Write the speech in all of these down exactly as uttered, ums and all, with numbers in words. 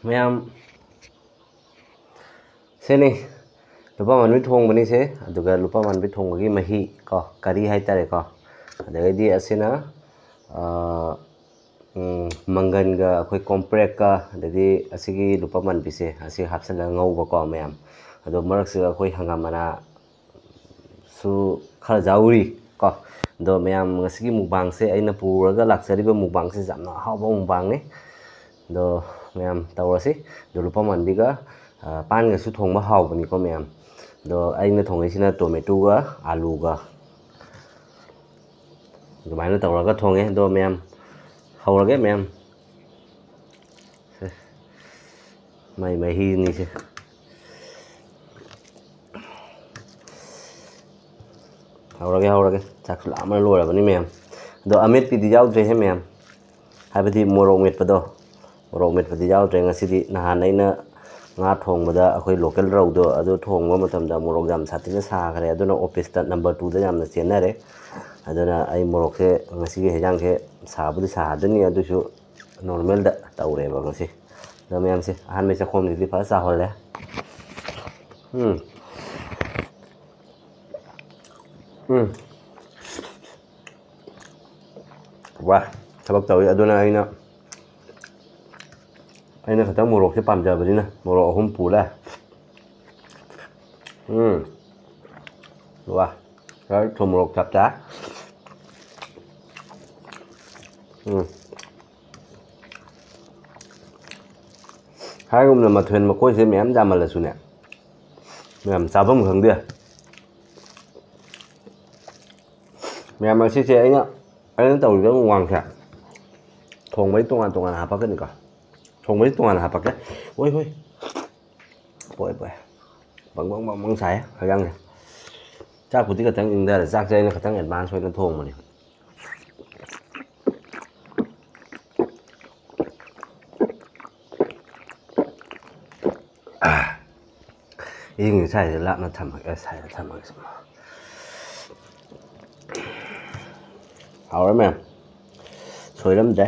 ꯃꯌꯥꯝ, ꯁꯤꯅꯤ ꯂꯨꯄꯥ ꯃꯥꯟꯕꯤ ꯊꯣꯡꯕꯅꯤꯁꯦ꯫ ꯑꯗꯨꯒ ꯂꯨꯄꯥ ꯃꯥꯟꯕꯤ ꯊꯣꯡꯕꯒꯤ ꯃꯍꯤ ꯀꯣ, ꯀꯔꯤ ꯍꯥꯏꯇꯥꯔꯦꯀꯣ꯫ ꯑꯗꯒꯤꯗꯤ ꯑꯁꯤꯅ, ꯑꯥ, ꯎꯝ, ꯃꯪꯒꯟꯒ ꯑꯩꯈꯣꯏ ꯀꯣꯝꯄ꯭ꯔꯦꯛꯀ, ꯑꯗꯩꯗꯤ ꯑꯁꯤꯒꯤ ꯂꯨꯄꯥ ꯃꯥꯟꯕꯤꯁꯦ ꯑꯁꯤ ꯍꯥꯞꯆꯤꯜꯂꯒ ꯉꯧꯕꯀꯣ ꯃꯌꯥꯝ꯫ ꯑꯗꯣ ꯃꯔꯛꯁꯤꯗ ꯑꯩꯈꯣꯏ ꯍꯪꯒꯥꯝ ꯃꯅꯥꯁꯨ ꯈꯔ ꯌꯥꯎꯔꯤ ꯀꯣ꯫ ꯑꯗꯣ ꯃꯌꯥꯝ, ꯉꯁꯤꯒꯤ ꯃꯨꯛꯕꯥꯡꯁꯦ, ꯑꯩꯅ ꯄꯨꯔꯒ ꯂꯥꯛꯆꯔꯤꯕ ꯃꯨꯛꯕꯥꯡꯁꯦ ꯌꯥꯝꯅ ꯑꯍꯥꯎꯕ ꯃꯨꯛꯕꯥꯡꯅꯤ꯫ ꯑꯗꯣ ꯃꯌꯥꯝ ꯇꯧꯔꯁꯤ꯫ ꯑꯗꯣ ꯂꯨꯄꯥ ꯃꯥꯟꯕꯤꯒ, ꯑ, ꯄꯥꯟꯒꯁꯨ ꯊꯣꯡꯕ ꯍꯥꯎꯕꯅꯤꯀꯣ ꯃꯌꯥꯝ꯫ ꯑꯗꯣ ꯑꯩꯅ ꯊꯣꯡꯉꯤꯁꯤꯅ ꯇꯣꯃꯦꯇꯣꯒ ꯑꯥꯂꯨꯒ ꯑꯗꯨꯃꯥꯏꯅ ꯇꯧꯔꯒ ꯊꯣꯡꯉꯦ꯫ ꯑꯗꯣ ꯃꯌꯥꯝ, ꯍꯧꯔꯒꯦ ꯃꯌꯥꯝ꯫ ꯁꯦ, ꯃꯥꯏ ꯃꯍꯤꯅꯤꯁꯦ꯫ ꯍꯧꯔꯒꯦ, ꯍꯧꯔꯒꯦ꯫ ꯆꯥꯛꯁꯨ ꯂꯥꯝꯕꯅ ꯂꯣꯏꯔꯕꯅꯤ ꯃꯌꯥꯝ꯫ ꯑꯗꯣ ꯑꯃꯦꯠꯄꯤꯗꯤ ꯌꯥꯎꯗ꯭ꯔꯦꯍꯦ ꯃꯌꯥꯝ, ꯍꯥꯏꯕꯗꯤ ꯃꯣꯔꯣꯛ ꯃꯦꯠꯄꯗꯣ, ꯃꯣꯔꯣꯛ ꯃꯦꯠꯄꯗꯤ ꯌꯥꯎꯗ꯭ꯔꯦ ꯉꯁꯤꯗꯤ꯫ ꯅꯍꯥꯟ ꯑꯩꯅ ꯉꯥ ꯊꯣꯡꯕꯗ ꯑꯩꯈꯣꯏ ꯂꯣꯀꯦꯜ ꯔꯧꯗꯣ ꯑꯗꯨ ꯊꯣꯡꯕ ꯃꯇꯝꯗ ꯃꯣꯔꯣꯛ ꯌꯥꯝ ꯁꯥꯊꯤꯅ ꯁꯥꯈ꯭ꯔꯦ꯫ ꯑꯗꯨꯅ ꯑꯣꯐꯤꯁꯇ ꯅꯝꯕꯔ ꯇꯨꯗ ꯌꯥꯝꯅ ꯆꯦꯟꯅꯔꯦ꯫ ꯑꯗꯨꯅ ꯑꯩ ꯃꯣꯔꯣꯛꯁꯦ ꯉꯁꯤꯒꯤ ꯍꯦꯟꯖꯥꯡꯁꯦ ꯁꯥꯕꯨꯗꯤ ꯁꯥꯍꯟꯗꯣꯏꯅꯤ, ꯑꯗꯨꯁꯨ ꯅꯣꯔꯃꯦꯜꯗ ꯇꯧꯔꯦꯕ ꯉꯁꯤ꯫ ꯑꯗꯣ ꯃꯌꯥꯝꯁꯦ, ꯑꯍꯥꯟꯕꯒꯤ ꯆꯥꯛꯈꯣꯝꯁꯤꯗꯤ ꯐꯖꯅ ꯆꯥꯎꯍꯜꯂꯦ꯫ ꯎꯝ꯫ ꯎꯝ꯫ ꯋꯥ, ꯊꯕꯛ ꯇꯧꯔꯤ꯫ ꯑꯗꯨꯅ ꯑꯩꯅ, ꯑꯩꯅ ꯈꯤꯇꯪ ꯃꯣꯔꯣꯛꯁꯦ ꯄꯥꯝꯖꯕꯅꯤꯅ ꯃꯣꯔꯣꯛ ꯑꯍꯨꯝ ꯄꯨꯔꯦ꯫ ꯎꯝ꯫ ꯋꯥ꯫ ꯊꯨꯝ ꯃꯣꯔꯣꯛ ꯆꯞ ꯆꯥ꯫ ꯎꯝ꯫ ꯍꯥꯏꯒꯨꯝꯅ ꯃꯊꯦꯜ ꯃꯀꯣꯏꯁꯦ ꯃꯌꯥꯝ ꯌꯥꯝꯃꯜꯂꯁꯨꯅꯦ, ꯃꯌꯥꯝ ꯆꯥꯐꯝ ꯈꯪꯗꯦ꯫ ꯃꯌꯥꯝ ꯑꯁꯤꯁꯦ ꯑꯩꯅ, ꯑꯩꯅ ꯇꯧꯔꯤꯕ ꯋꯥꯡꯁꯦ ꯊꯣꯡꯕꯩ ꯇꯣꯉꯥꯟ ꯇꯣꯉꯥꯟꯅ ꯍꯥꯞꯄꯛꯀꯅꯤꯀꯣ꯫ ꯊꯣꯡꯕꯩ ꯇꯣꯉꯥꯟꯅ ꯍꯥꯞꯄꯛꯀꯦ꯫ ꯍꯣꯏ, ꯍꯣꯏ꯫ ꯄꯣꯛꯑꯦ, ꯄꯣꯛꯑꯦ꯫ ꯕꯪ, ꯕꯪ, ꯕꯪ, ꯕꯪ ꯁꯥꯏꯌꯦ ꯍꯛꯆꯥꯡꯁꯦ꯫ ꯆꯥꯛꯄꯨꯗꯤ ꯈꯤꯇꯪ ꯏꯪꯊꯔꯦ꯫ ꯆꯥꯛꯁꯦ ꯑꯩꯅ ꯈꯤꯇꯪ ꯑꯦꯗꯚꯥꯟꯁ ꯑꯣꯏꯅ ꯊꯣꯡꯕꯅꯦ꯫ ꯏꯁꯤꯡꯁꯦ ꯁ꯭ꯋꯥꯏꯗ ꯂꯥꯞꯅ ꯊꯝꯃꯒꯦ, ꯁ꯭ꯋꯥꯏꯗ ꯊꯝꯃꯒꯦ ꯁꯨꯝ꯫ ꯍꯥꯎꯔꯦ ꯃꯌꯥꯝ꯫ ꯁꯣꯏꯔꯝꯗ꯭ꯔꯦ꯫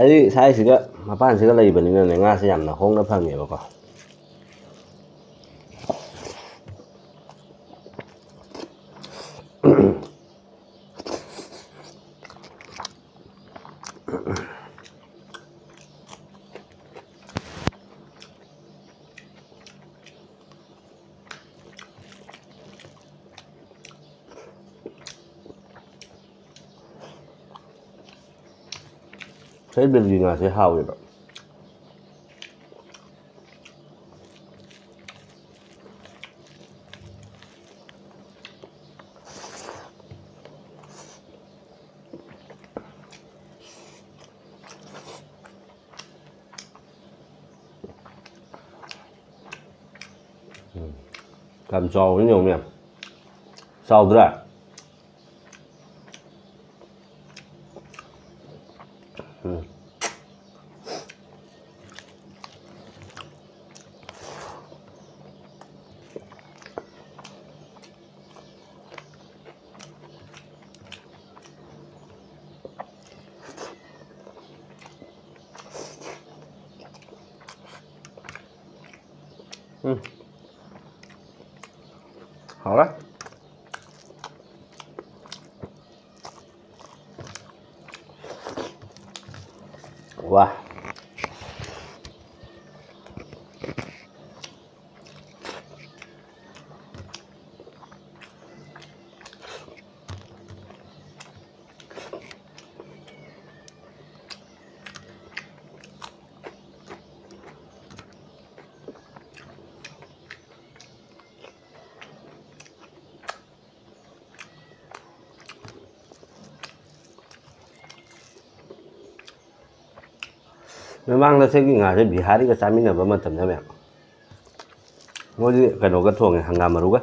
ꯑꯩ ꯁ꯭ꯋꯥꯏꯁꯤꯒ ꯃꯄꯥꯟꯁꯤꯒ ꯂꯩꯕꯅꯤꯅꯅꯦ, ꯉꯥꯁꯦ ꯌꯥꯝꯅ ꯍꯣꯡꯅ ꯐꯪꯉꯦꯕꯀꯣ꯫ ꯉꯁꯥꯏ ꯕꯦꯂꯤ ꯉꯥꯁꯦ ꯍꯥꯎꯋꯦꯕ꯫ ꯎꯝ꯫ ꯌꯥꯝ ꯆꯥꯎꯕꯅꯤ ꯌꯦꯡꯉꯨꯅꯦ꯫ ꯆꯥꯎꯗ꯭ꯔꯥ? ꯎꯝ꯫ ꯎꯝ꯫ ꯍꯥꯎꯔꯦ꯫ ꯋꯥ꯫ ꯃꯃꯥꯡꯗ ꯁꯤꯒꯤ ꯉꯥꯁꯦ ꯕꯤꯍꯥꯔꯤꯒ ꯆꯥꯃꯤꯟꯅꯕ ꯃꯇꯝꯗ ꯃꯌꯥꯝ, ꯃꯣꯏꯗꯤ ꯀꯩꯅꯣꯒ ꯊꯣꯡꯉꯦ, ꯍꯪꯒꯥꯝ ꯃꯔꯨꯒ꯫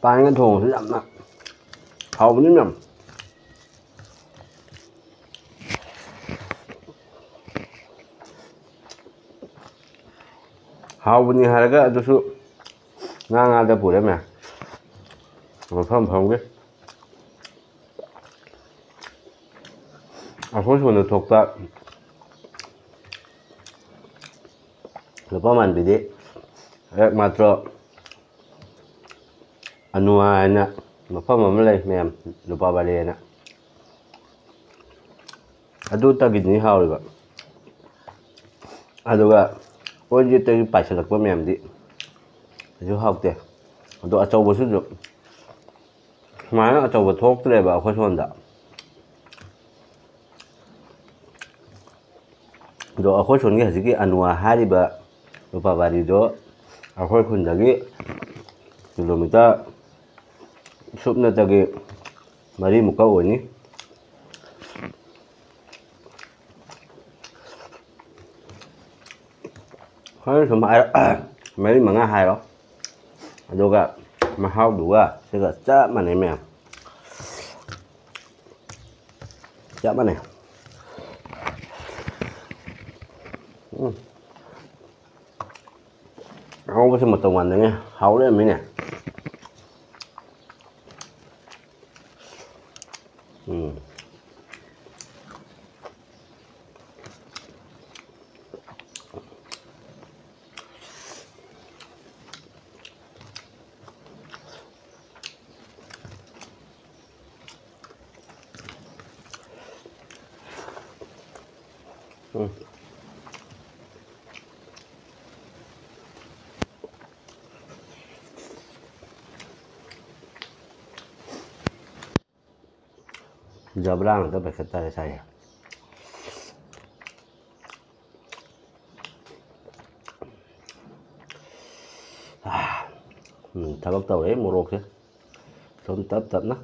ꯄꯥꯟꯒ ꯊꯣꯡꯕꯁꯨ ꯌꯥꯝꯅ ꯍꯥꯎꯕꯅꯤ ꯃꯌꯥꯝ꯫ ꯍꯥꯎꯕꯅꯤ ꯍꯥꯏꯔꯒ ꯑꯗꯨꯁꯨ ꯉꯥ ꯉꯥꯗ ꯄꯨꯔꯦ ꯃꯌꯥꯝ꯫ ꯃꯐꯝ ꯃꯐꯝꯒꯤ꯫ ꯑꯩꯈꯣꯏ ꯁꯣꯝꯗ ꯊꯣꯛꯄ ꯂꯨꯄꯥ ꯃꯥꯟꯕꯤꯗꯤ ꯑꯦꯛꯃꯥꯇ꯭ꯔꯣ ꯑꯅꯨꯋꯥ ꯍꯥꯏꯅ ꯃꯐꯝ ꯑꯃ ꯂꯩ ꯃꯌꯥꯝ, ꯂꯨꯄꯥ ꯕꯥꯔꯦꯅ꯫ ꯑꯗꯨꯇꯒꯤꯗꯤ ꯍꯥꯎꯔꯤꯕ꯫ ꯑꯗꯨꯒ ꯑꯣꯏꯖꯦꯠꯇꯒꯤ ꯄꯥꯏꯁꯤꯜꯂꯛꯄ ꯃꯌꯥꯝꯗꯤ ꯀꯩꯁꯨ ꯍꯥꯎꯇꯦ꯫ ꯑꯗꯣ ꯑꯆꯧꯕꯁꯨ ꯑꯗꯨꯝ ꯁꯨꯃꯥꯏꯅ ꯑꯆꯧꯕ ꯊꯣꯛꯇ꯭ꯔꯦꯕ ꯑꯩꯈꯣꯏ ꯁꯣꯝꯗ꯫ ꯑꯗꯣ ꯑꯩꯈꯣꯏ ꯁꯣꯝꯒꯤ ꯍꯧꯖꯤꯛꯀꯤ ꯑꯅꯨꯋꯥ ꯍꯥꯏꯔꯤꯕ ꯂꯨꯄꯥ ꯕꯥꯔꯤꯗꯣ ꯑꯩꯈꯣꯏ ꯈꯨꯟꯗꯒꯤ ꯀꯤꯂꯣꯃꯤꯇꯔ ꯁꯨꯞꯅꯇꯒꯤ ꯃꯔꯤꯃꯨꯛꯀ ꯑꯣꯏꯅꯤ꯫ ꯍꯣꯔꯦꯟ ꯁꯨꯝ ꯍꯥꯏꯔ-, ꯃꯔꯤ ꯃꯉꯥ ꯍꯥꯏꯔꯣ꯫ ꯑꯗꯨꯒ ꯃꯍꯥꯎꯗꯨꯒ ꯁꯤꯒ ꯆꯞ ꯃꯥꯟꯅꯩ ꯃꯌꯥꯝ꯫ ꯆꯞ ꯃꯥꯟꯅꯩ꯫ ꯎꯝ꯫ ꯑꯉꯧꯕꯁꯦ ꯃꯇꯧ ꯃꯥꯟꯗꯉꯩ ꯍꯥꯎ ꯂꯩꯔꯝꯃꯤꯅꯦ꯫ ꯎꯝ꯫ ꯎꯝ꯫ ꯖꯕ꯭ꯔꯥ ꯉꯥꯛꯇ ꯄꯥꯏꯈꯠ ꯇꯥꯔꯦ ꯁꯥꯏꯁꯦ꯫ ꯎꯝ, ꯊꯕꯛ ꯇꯧꯔꯦ ꯃꯣꯔꯣꯛꯁꯦ꯫ ꯁꯨꯝ ꯇꯞ ꯇꯞꯅ꯫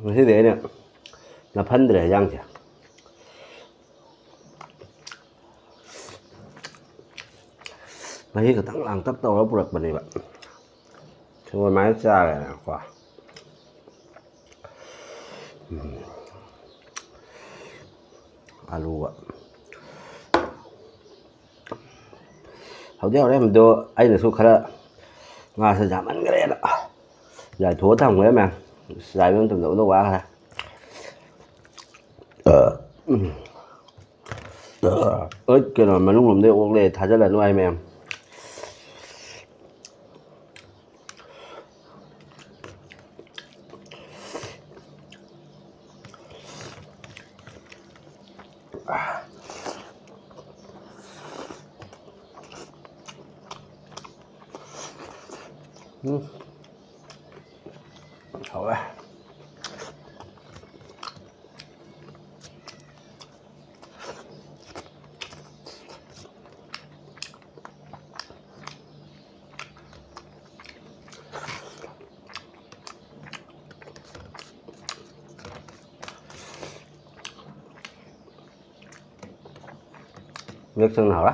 ꯉꯁꯤꯗꯤ ꯑꯩꯅ ꯅꯞꯍꯟꯗ꯭ꯔꯦ ꯍꯦꯟꯖꯥꯡꯁꯦ꯫ ꯃꯍꯤ ꯈꯛꯇꯪ ꯂꯥꯡꯇꯛ ꯇꯧꯔꯒ ꯄꯨꯔꯛꯄꯅꯦꯕ꯫ ꯁꯤꯕꯨ ꯑꯗꯨꯃꯥꯏꯅ ꯆꯥꯔꯦꯗꯅꯀꯣ꯫ ꯎꯝ꯫ ꯑꯂꯨꯒ꯫ ꯍꯧꯗꯤ ꯍꯧꯔꯦ, ꯃꯗꯣ ꯑꯩꯅꯁꯨ ꯈꯔ ꯉꯥꯁꯦ ꯌꯥꯝꯃꯟꯈ꯭ꯔꯦꯅ ꯌꯥꯏꯊꯣꯛꯑ ꯊꯝꯈ꯭ꯔꯦ ꯃꯌꯥꯝ꯫ ꯌꯥꯏꯕ ꯃꯇꯝꯗ ꯎꯗꯧ ꯋꯥꯈ꯭ꯔꯦ꯫ ꯎꯝ꯫ ꯍꯣꯏ, ꯀꯩꯅꯣ, ꯃꯅꯨꯡ ꯂꯣꯝꯗꯩ ꯑꯣꯛ ꯂꯩ ꯊꯥꯖꯤꯜꯂꯅꯨ ꯍꯥꯏ ꯃꯌꯥꯝ꯫ ꯎꯝ꯫ ꯍꯥꯎꯋꯦ꯫ ꯃꯌꯦꯛ ꯁꯦꯡꯅ ꯍꯥꯎꯔꯦ꯫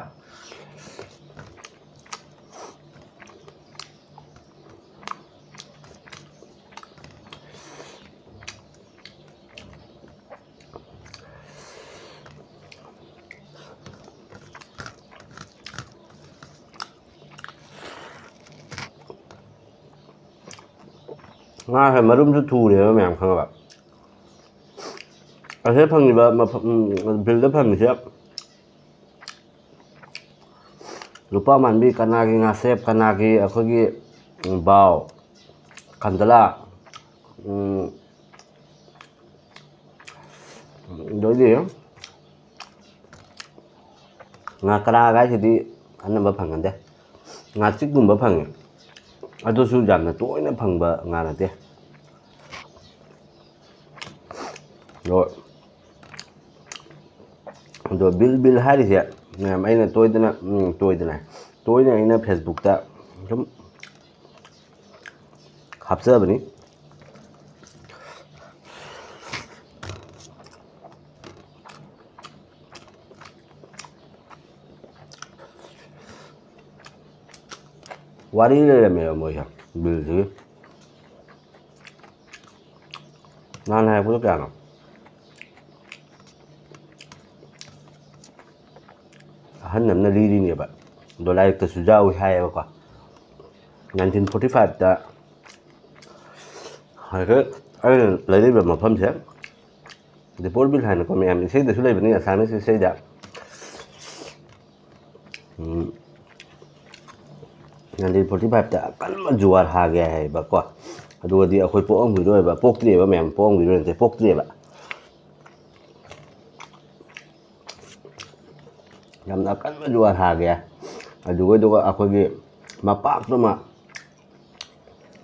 ꯉꯥꯁꯦ ꯃꯔꯨꯝꯁꯨ ꯊꯨꯔꯦꯕ ꯃꯌꯥꯝ, ꯈꯪꯉꯕ? ꯑꯁꯤꯗ ꯐꯪꯉꯤꯕ ꯃꯐꯝ, ꯎꯝ, ꯕꯤꯜꯗ ꯐꯪꯉꯤꯁꯦ ꯂꯨꯄꯥ ꯃꯥꯟꯕꯤ, ꯀꯅꯥꯒꯤ ꯉꯥꯁꯦꯞ, ꯀꯅꯥꯒꯤ ꯑꯩꯈꯣꯏꯒꯤ, ꯎꯝ, ꯕꯥꯎ, ꯀꯟꯗꯂꯥ, ꯎꯝ, ꯑꯗꯩꯗꯤ ꯉꯥꯀꯔꯥꯒꯥꯏꯁꯤꯗꯤ ꯑꯅꯝꯕ ꯐꯪꯒꯟꯗꯦ꯫ ꯉꯥꯆꯤꯛꯀꯨꯝꯕ ꯐꯪꯉꯦ, ꯑꯗꯨꯁꯨ ꯌꯥꯝꯅ ꯇꯣꯏꯅ ꯐꯪꯕ ꯉꯥ ꯅꯠꯇꯦ꯫ ꯑꯗꯣ, ꯑꯗꯣ ꯕꯤꯜ, ꯕꯤꯜ ꯍꯥꯏꯔꯤꯁꯦ ꯃꯌꯥꯝ, ꯑꯩꯅ ꯇꯣꯏꯗꯅ, ꯎꯝ, ꯇꯣꯏꯗꯅ, ꯇꯣꯏꯅ ꯑꯩꯅ ꯐꯦꯁꯕꯨꯛꯇ ꯁꯨꯝ ꯍꯥꯞꯆꯕꯅꯤ꯫ ꯋꯥꯔꯤ ꯂꯩꯔꯝꯃꯦꯕ ꯃꯣꯏꯁꯦ, ꯕꯤꯜꯁꯤꯒꯤ꯫ ꯅꯍꯥꯟ ꯍꯥꯏꯔꯛꯄꯗꯣ ꯀꯌꯥꯅꯣ? ꯑꯍꯟ ꯑꯃꯅ ꯂꯤꯔꯤꯅꯦꯕ, ꯑꯗꯣ ꯂꯥꯏꯔꯤꯛꯇꯁꯨ ꯌꯥꯎꯏ ꯍꯥꯏꯌꯦꯕꯀꯣ꯫ ꯅꯥꯏꯟꯇꯤꯟ ꯐꯣꯔꯇꯤ ꯐꯥꯏꯚꯇ ꯍꯧꯖꯤꯛ ꯑꯩꯅ ꯂꯩꯔꯤꯕ ꯃꯐꯝꯁꯦ ꯗꯤꯄꯣꯔꯕꯤꯜ ꯍꯥꯏꯅꯀꯣ ꯃꯌꯥꯝ ꯏꯁꯩꯗꯁꯨ ꯂꯩꯕꯅꯤ, ꯑꯁꯥꯃꯤꯁ ꯏꯁꯩꯗ꯫ ꯎꯝ, ꯅꯥꯏꯟꯇꯤꯟ ꯐꯣꯔꯇꯤ ꯐꯥꯏꯚꯇ ꯑꯀꯟꯕ ꯖꯨꯋꯥꯔ ꯍꯥꯒꯦ ꯍꯥꯏꯌꯦꯕꯀꯣ꯫ ꯑꯗꯨꯒꯗꯤ ꯑꯩꯈꯣꯏ ꯄꯣꯛꯑꯝꯈꯤꯔꯣꯏꯕ, ꯄꯣꯛꯇ꯭ꯔꯤꯑꯕ ꯃꯌꯥꯝ, ꯄꯣꯛꯑꯝꯈꯤꯔꯣꯏ ꯅꯠꯇꯦ, ꯄꯣꯛꯇ꯭ꯔꯤꯑꯕ꯫ ꯌꯥꯝꯅ ꯑꯀꯟꯕ ꯖꯨꯋꯥꯔ ꯍꯥꯒꯦ꯫ ꯑꯗꯨꯒ, ꯑꯗꯨꯒ ꯑꯩꯈꯣꯏꯒꯤ ꯃꯄꯥꯛꯇꯨꯃ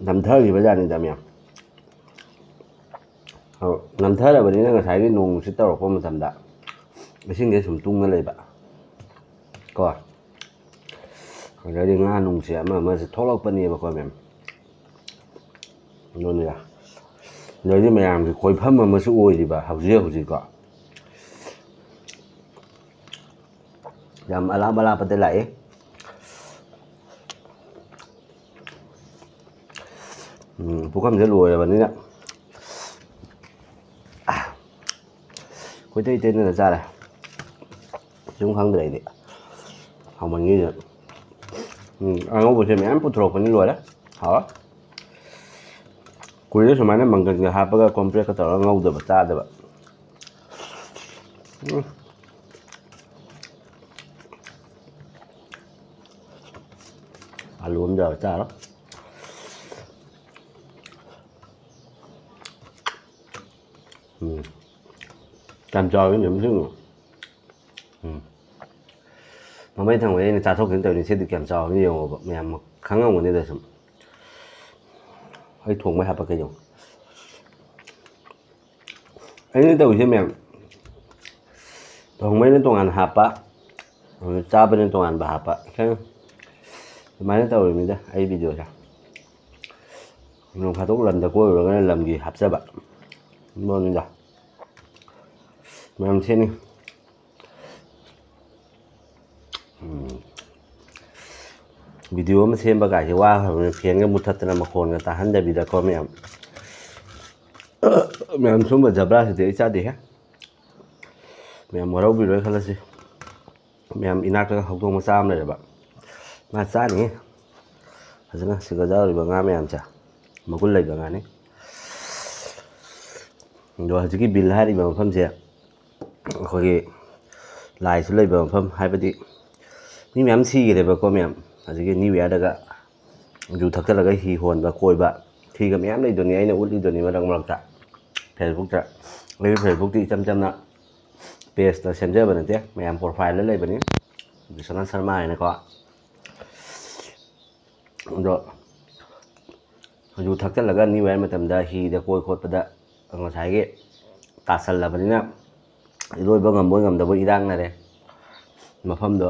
ꯅꯝꯊꯈꯤꯕ ꯖꯥꯠꯅꯤꯗ ꯃꯌꯥꯝ꯫ ꯑꯗꯣ ꯅꯝꯊꯔꯕꯅꯤꯅ ꯉꯁꯥꯏꯒꯤ ꯅꯣꯡ ꯅꯨꯡꯁꯤꯠ ꯇꯧꯔꯛꯄ ꯃꯇꯝꯗ ꯏꯁꯤꯡꯁꯦ ꯁꯨꯝ ꯇꯨꯡꯅ ꯂꯩꯕ ꯀꯣ꯫ ꯑꯗꯩꯗꯤ ꯉꯥ ꯅꯨꯡꯁꯦ ꯑꯃ ꯑꯃꯁꯦ ꯊꯣꯛꯂꯛꯄꯅꯦꯕꯀꯣ ꯃꯌꯥꯝ꯫ ꯑꯗꯨꯅꯤꯗ꯫ ꯑꯗꯩꯗꯤ ꯃꯌꯥꯝꯒꯤ ꯀꯣꯏꯐꯝ ꯑꯃꯁꯨ ꯑꯣꯏꯔꯤꯕ ꯍꯧꯖꯤꯛ ꯍꯧꯖꯤꯛꯀꯣ꯫ ꯌꯥꯝ ꯑꯂꯥꯞ ꯑꯂꯥꯞꯄꯗ ꯂꯥꯛꯏ꯫ ꯎꯝ, ꯄꯨꯈꯝꯁꯦ ꯂꯣꯏꯔꯕꯅꯤꯅ ꯀꯣꯏꯇꯩ ꯇꯩꯗꯅ ꯆꯥꯔꯦ꯫ ꯁꯨꯝ ꯈꯪꯗ꯭ꯔꯦ ꯑꯩꯗꯤ꯫ ꯍꯥꯎꯃꯟꯈꯤꯗꯅ꯫ ꯎꯝ, ꯑꯉꯧꯕꯁꯦ ꯃꯌꯥꯝ ꯄꯨꯊꯣꯔꯛꯄꯅꯤ, ꯂꯣꯏꯔꯦ꯫ ꯍꯥꯎꯔꯦ꯫ ꯀꯨꯏꯔꯦ ꯁꯨꯃꯥꯏꯅ ꯃꯪꯒꯟꯒ ꯍꯥꯞꯄꯒ ꯀꯣꯝꯄ꯭ꯔꯦꯛꯀ ꯇꯧꯔꯒ ꯉꯧꯗꯕ, ꯆꯥꯗꯕ꯫ ꯎꯝ꯫ ꯑꯥꯂꯨ ꯑꯃ ꯌꯥꯎꯔ ꯆꯥꯔꯣ꯫ ꯎꯝ꯫ ꯀꯌꯥꯝ ꯆꯥꯎꯋꯤ ꯌꯦꯡꯉꯨ꯫ ꯎꯝ꯫ ꯃꯃꯩ ꯊꯪꯕꯗ ꯑꯩꯅ ꯆꯥꯊꯣꯛꯈꯤꯅ ꯇꯧꯔꯤꯅꯤ꯫ ꯁꯤꯗꯤ ꯀꯌꯥꯝ ꯆꯥꯎꯕꯅ ꯌꯦꯡꯉꯣꯕ꯫ ꯃꯌꯥꯝ ꯈꯪꯉꯝꯒꯅꯤꯗ ꯁꯨꯝ꯫ ꯑꯩ ꯊꯣꯡꯕꯩ ꯍꯥꯞꯄꯛꯀꯦ ꯌꯦꯡꯉꯨ꯫ ꯑꯩꯅ ꯇꯧꯔꯤꯁꯦ ꯃꯌꯥꯝ, ꯊꯣꯡꯕꯩꯅ ꯇꯣꯉꯥꯟꯅ ꯍꯥꯞꯄ, ꯑꯗꯨ ꯆꯥꯕꯅ ꯇꯣꯉꯥꯟꯕ ꯍꯥꯞꯄ꯫ ꯈꯪ-, ꯑꯗꯨꯃꯥꯏꯅ ꯇꯧꯔꯤꯃꯤꯗ ꯑꯩ ꯚꯤꯗꯤꯑꯣꯁꯦ꯫ ꯅꯣꯡ ꯐꯥꯗꯣꯛ ꯂꯝꯗ ꯀꯣꯏꯔꯨꯔꯒꯅ ꯂꯝꯒꯤ ꯍꯥꯞꯆꯕ꯫ ꯑꯗꯨꯅꯤꯗ꯫ ꯃꯌꯥꯝ ꯁꯦꯝꯃꯤ꯫ ꯎꯝ꯫ ꯚꯤꯗꯤꯑꯣ ꯑꯃ ꯁꯦꯝꯕ ꯀꯥꯏꯁꯦ ꯋꯥꯈ꯭ꯔꯕꯅꯤ, ꯐꯦꯟꯒ ꯃꯨꯠꯊꯠꯇꯅ ꯃꯈꯣꯟꯒ ꯇꯥꯍꯟꯗꯕꯤꯗꯀꯣ ꯃꯌꯥꯝ꯫ ꯃꯌꯥꯝ ꯁꯨꯝꯕ ꯖꯕ꯭ꯔꯥꯁꯤꯗꯤ ꯑꯩ ꯆꯥꯗꯦꯍꯦ꯫ ꯃꯌꯥꯝ ꯋꯥꯔꯧꯕꯤꯔꯣꯏ ꯈꯜꯂꯁꯤ꯫ ꯃꯌꯥꯝ ꯏꯅꯥꯛꯇꯒ ꯍꯧꯗꯣꯡ ꯃꯆꯥ ꯑꯃ ꯂꯩꯔꯕ꯫ ꯉꯥ ꯆꯥꯅꯤ ꯐꯖꯅ꯫ ꯁꯤꯒ ꯌꯥꯎꯔꯤꯕ ꯉꯥ ꯃꯌꯥꯝꯁꯦ ꯃꯒꯨꯟ ꯂꯩꯕ ꯉꯥꯅꯤ꯫ ꯑꯗꯣ ꯍꯧꯖꯤꯛꯀꯤ ꯕꯤꯜ ꯍꯥꯏꯔꯤꯕ ꯃꯐꯝꯁꯦ ꯑꯩꯈꯣꯏꯒꯤ ꯂꯥꯏꯁꯨ ꯂꯩꯕ ꯃꯐꯝ, ꯍꯥꯏꯕꯗꯤ ꯃꯤ ꯃꯌꯥꯝ ꯁꯤꯈꯔꯦꯕꯀꯣ ꯃꯌꯥꯝ꯫ ꯍꯧꯖꯤꯛꯀꯤ ꯅ꯭ꯌꯨ ꯏꯌꯥꯔꯗꯒ ꯌꯨ ꯊꯛꯆꯜꯂꯒ ꯍꯤ ꯍꯣꯟꯕ, ꯀꯣꯏꯕ, ꯍꯤꯒ ꯃꯌꯥꯝ ꯂꯩꯗꯨꯅꯤ, ꯑꯩꯅ ꯎꯠꯂꯤꯗꯨꯅꯤ ꯃꯔꯛ ꯃꯔꯛꯇ ꯐꯦꯁꯕꯨꯛꯇ꯫ ꯑꯩꯒꯤ ꯐꯦꯁꯕꯨꯛꯇꯤ ꯏꯆꯝ ꯆꯝꯅ ꯄꯦꯖꯇ ꯁꯦꯝꯖꯕ ꯅꯠꯇꯦ, ꯃꯌꯥꯝ ꯄ꯭ꯔꯣꯐꯥꯏꯜꯗ ꯂꯩꯕꯅꯤ, ꯕꯤꯁ꯭ꯋꯥꯅꯥꯊ ꯁꯔꯃ ꯍꯥꯏꯅꯀꯣ꯫ ꯑꯗꯣ ꯌꯨ ꯊꯛꯆꯜꯂꯒ ꯅ꯭ꯌꯨ ꯏꯌꯥꯔ ꯃꯇꯝꯗ ꯍꯤꯗ ꯀꯣꯏ ꯈꯣꯠꯄꯗ ꯉꯁꯥꯏꯒꯤ ꯇꯥꯁꯜꯂꯕꯅꯤꯅ ꯏꯔꯣꯏꯕ ꯉꯝꯕꯣꯏ ꯉꯝꯗꯕꯣꯏ ꯏꯔꯥꯛꯅꯔꯦ꯫ ꯃꯐꯝꯗꯣ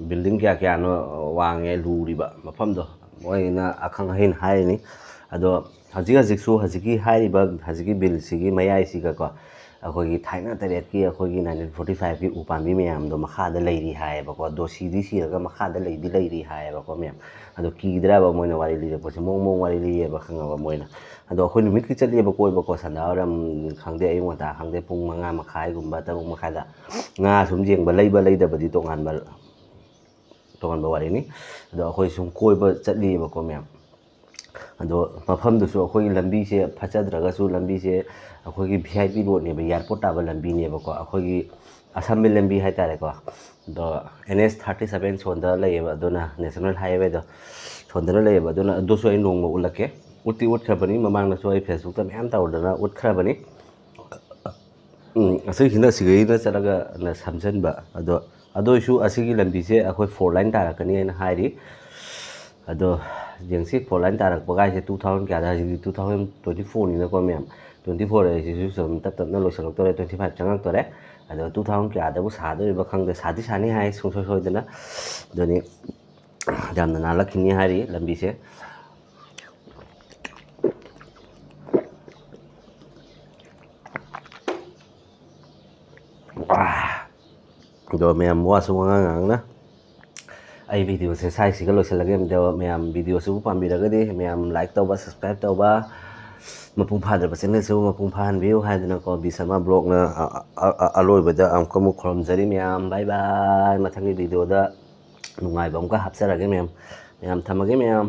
ꯕꯤꯜꯗꯤꯡ ꯀꯌꯥ ꯀꯌꯥꯅꯣ ꯋꯥꯡꯉꯦ ꯂꯨꯔꯤꯕ ꯃꯐꯝꯗꯣ꯫ ꯃꯣꯏꯅ ꯑꯈꯪ ꯑꯍꯩꯅ ꯍꯥꯏꯔꯤꯅꯤ꯫ ꯑꯗꯣ ꯍꯧꯖꯤꯛ ꯍꯧꯖꯤꯛꯁꯨ ꯍꯧꯖꯤꯛꯀꯤ ꯍꯥꯏꯔꯤꯕ ꯍꯧꯖꯤꯛꯀꯤ ꯕꯤꯜꯁꯤꯒꯤ ꯃꯌꯥꯏꯁꯤꯒꯀꯣ, ꯑꯩꯈꯣꯏꯒꯤ ꯊꯥꯏꯅ ꯇꯔꯦꯠꯀꯤ ꯑꯩꯈꯣꯏꯒꯤ ꯅꯥꯏꯟꯇꯤꯟ ꯐꯣꯔꯇꯤ ꯐꯥꯏꯚꯀꯤ ꯎ ꯄꯥꯝꯕꯤ ꯃꯌꯥꯝꯗꯣ ꯃꯈꯥꯗ ꯂꯩꯔꯤ ꯍꯥꯏꯌꯦꯕꯀꯣ꯫ ꯑꯗꯣ ꯁꯤꯗꯤ ꯁꯤꯔꯒ ꯃꯈꯥꯗ ꯂꯩꯗꯤ ꯂꯩꯔꯤ ꯍꯥꯏꯌꯦꯕꯀꯣ ꯃꯌꯥꯝ꯫ ꯑꯗꯣ ꯀꯤꯗ꯭ꯔꯕ ꯃꯣꯏꯅ ꯋꯥꯔꯤ ꯂꯤꯔꯛꯄꯁꯦ? ꯃꯑꯣꯡ ꯃꯑꯣꯡ ꯋꯥꯔꯤ ꯂꯤꯌꯦꯕ, ꯈꯪꯉꯕ? ꯃꯣꯏꯅ꯫ ꯑꯗꯣ ꯑꯩꯈꯣꯏ ꯅꯨꯃꯤꯠꯀꯤ ꯆꯠꯂꯤꯕ ꯀꯣꯏꯕꯀꯣ, ꯁꯟꯗꯥꯋꯥꯏꯔꯝ ꯈꯪꯗꯦ, ꯑꯌꯨꯛ ꯉꯟꯇꯥ ꯈꯪꯗꯦ, ꯄꯨꯡ ꯃꯉꯥ ꯃꯈꯥꯏꯒꯨꯝꯕ, ꯇꯔꯨꯛ ꯃꯈꯥꯏꯗ ꯉꯥ ꯁꯨꯝ ꯌꯦꯡꯕ, ꯂꯩꯕ ꯂꯩꯗꯕꯗꯤ ꯇꯣꯉꯥꯟꯕ ꯇꯣꯉꯥꯟꯕ ꯋꯥꯔꯤꯅꯤ꯫ ꯑꯗꯣ ꯑꯩꯈꯣꯏ ꯁꯨꯝ ꯀꯣꯏꯕ ꯆꯠꯂꯤꯕꯀꯣ ꯃꯌꯥꯝ꯫ ꯑꯗꯣ ꯃꯐꯝꯗꯨꯁꯨ ꯑꯩꯈꯣꯏꯒꯤ ꯂꯝꯕꯤꯁꯦ ꯐꯠꯆꯗ꯭ꯔꯒꯁꯨ, ꯂꯝꯕꯤꯁꯦ ꯑꯩꯈꯣꯏꯒꯤ ꯚꯤ ꯑꯥꯏ ꯄꯤ ꯔꯣꯗꯅꯦꯕ, ꯑꯦꯌꯥꯔꯄꯣꯔꯠ ꯇꯥꯕ ꯂꯝꯕꯤꯅꯦꯕꯀꯣ, ꯑꯩꯈꯣꯏꯒꯤ ꯑꯁꯝꯕ ꯂꯝꯕꯤ ꯍꯥꯏꯇꯥꯔꯦꯀꯣ꯫ ꯑꯗꯣ ꯑꯦꯟ ꯑꯦꯁ ꯊꯥꯔꯇꯤ ꯁꯕꯦꯟ ꯁꯣꯟꯗ ꯂꯩꯌꯦꯕ, ꯑꯗꯨꯅ ꯅꯦꯁꯅꯦꯜ ꯍꯥꯏꯋꯦꯗꯣ ꯁꯣꯟꯗꯅ ꯂꯩꯌꯦꯕ꯫ ꯑꯗꯨꯅ ꯑꯗꯨꯁꯨ ꯑꯩ ꯅꯣꯡꯃ ꯎꯠꯂꯛꯀꯦ꯫ ꯎꯠꯇꯤ ꯎꯠꯈ꯭ꯔꯕꯅꯤ, ꯃꯃꯥꯡꯗꯁꯨ ꯑꯩ ꯐꯦꯁꯕꯨꯛꯇ ꯃꯌꯥꯝ ꯇꯧꯗꯅ ꯎꯠꯈ꯭ꯔꯕꯅꯤ꯫ ꯎꯝ, ꯑꯁꯤꯁꯤꯅ ꯁꯤꯒꯩꯅ ꯆꯠꯂꯒ ꯅ ꯁꯝꯖꯟꯕ꯫ ꯑꯗꯣ ꯑꯗꯨ ꯑꯣꯏꯁꯨ ꯑꯁꯤꯒꯤ ꯂꯝꯕꯤꯁꯦ ꯑꯩꯈꯣꯏ ꯐꯣꯔ ꯂꯥꯏꯟ ꯇꯥꯔꯛꯀꯅꯤ ꯍꯥꯏꯅ ꯍꯥꯏꯔꯤ꯫ ꯑꯗꯣ ꯌꯦꯡꯁꯤ, ꯐꯣꯔ ꯂꯥꯏꯟ ꯇꯥꯔꯛꯄ ꯀꯥꯏꯁꯦ ꯇꯨ ꯊꯥꯎꯖꯟ ꯀꯌꯥꯗ? ꯍꯧꯖꯤꯛꯇꯤ ꯇꯨ ꯊꯥꯎꯖꯟ ꯇ꯭ꯋꯦꯟꯇꯤ ꯐꯣꯔꯅꯤꯅꯀꯣ ꯃꯌꯥꯝ꯫ ꯇ꯭ꯋꯦꯟꯇꯤ ꯐꯣꯔ ꯍꯥꯏꯁꯤꯁꯨ ꯁꯨꯝ ꯇꯞ ꯇꯞꯅ ꯂꯣꯏꯁꯤꯜꯂꯛꯇꯣꯔꯦ, ꯇ꯭ꯋꯦꯟꯇꯤ ꯐꯥꯏꯚ ꯆꯪꯉꯛꯇꯣꯔꯦ꯫ ꯑꯗꯣ ꯇꯨ ꯊꯥꯎꯖꯟ ꯀꯌꯥꯗꯕꯨ ꯁꯥꯗꯣꯔꯤꯕ ꯈꯪꯗꯦ, ꯁꯥꯗꯤ ꯁꯥꯅꯤ ꯍꯥꯏ ꯁꯨꯡꯁꯣꯏ ꯁꯣꯏꯗꯅ꯫ ꯑꯗꯨꯅꯤ ꯌꯥꯝꯅ ꯅꯥꯜꯂꯛꯈꯤꯅꯤ ꯍꯥꯏꯔꯤ ꯂꯝꯕꯤꯁꯦ꯫ ꯑꯗꯣ ꯃꯌꯥꯝ ꯋꯥꯁꯨ ꯋꯥꯉꯥꯡ ꯉꯥꯡꯅ ꯑꯩ ꯚꯤꯗꯤꯑꯣꯁꯦ ꯁ꯭ꯋꯥꯏꯁꯤꯒ ꯂꯣꯏꯁꯤꯜꯂꯒꯦ꯫ ꯑꯗꯣ ꯃꯌꯥꯝ ꯚꯤꯗꯤꯑꯣꯁꯤꯕꯨ ꯄꯥꯝꯕꯤꯔꯒꯗꯤ ꯃꯌꯥꯝ ꯂꯥꯏꯛ ꯇꯧꯕ, ꯁꯕꯁꯀ꯭ꯔꯥꯏꯕ ꯇꯧꯕ, ꯃꯄꯨꯡ ꯐꯥꯗ꯭ꯔꯕ ꯆꯦꯅꯦꯜꯁꯤꯕꯨ ꯃꯄꯨꯡ ꯐꯥꯍꯟꯕꯤꯌꯨ ꯍꯥꯏꯗꯅꯀꯣ, ꯕꯤ ꯁꯔꯃ ꯕ꯭ꯂꯣꯛꯅ ꯑ- ꯑ- ꯑ- ꯑꯔꯣꯏꯕꯗ ꯑꯃꯨꯛꯀ ꯑꯃꯨꯛ ꯈꯨꯔꯨꯝꯖꯔꯤ ꯃꯌꯥꯝ꯫ ꯕꯥꯏ ꯕꯥꯏ꯫ ꯃꯊꯪꯒꯤ ꯚꯤꯗꯤꯑꯣꯗ ꯅꯨꯡꯉꯥꯏꯕ ꯑꯃꯨꯛꯀ ꯍꯥꯞꯆꯔꯒꯦ ꯃꯌꯥꯝ꯫ ꯃꯌꯥꯝ ꯊꯝꯃꯒꯦ ꯃꯌꯥꯝ꯫